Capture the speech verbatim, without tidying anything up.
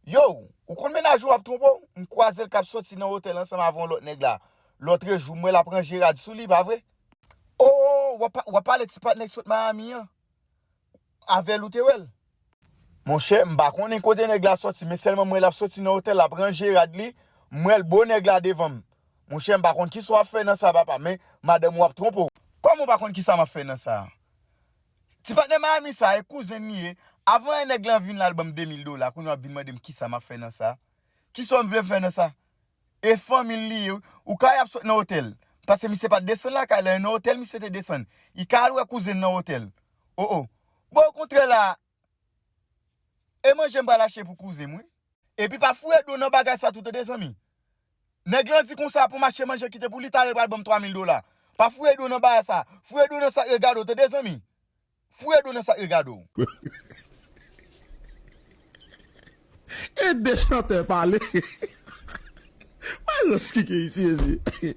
Yo, ou konn mennaj ou ap twonpe w? M kwaze l k ap soti nan otèl ansanm avè yon lòt nèg la. Lòtrejou, m wè l ap ranje rad sou li, pa vre? O, w ap, w ap pale ti patnè k sot Miami an? Avè l ou te wè l? Monchè, m pa konnen kote nèg la soti, men sèlman m wè l ap soti nan otèl, l ap ranje rad li, m wè l bo nèg la devan m. Monchè, m pa konn kisa w ap fè nan sa, papa, men madanm ou ap twonpe w. Kòman w pa konn kisa m ap fè nan sa? Ti patnè Miami sa, e kouzen l li ye. Avan yè nèg lan vin la, l ban m de mil dola, kounye a w ap vin mande m kisa m ap fè nan sa. Kisa w vle m fè nan sa? E fanmi l li ye, wi. Ou ka wè y ap sot nan otèl. Paske misye pa t desann lakay la, e nan otèl misye te desann. Li ka al wè kouzen l nan otèl. O, o. Bon, okontrè la, e manje m pral achte pou kouzen m, wi. Epi pa foure do nan bagay sa tou, tande, zanmi. Nèg lan di konsa pou m achte manje kite pou li, talè l pral ban m twa mil dola. Pa foure do nan bagay sa. Foure do nan sa k regade w, tande, zanmi. Foure do nan sa k regade w. E de chantè pale. Mwen rans ki gen isi, mezye.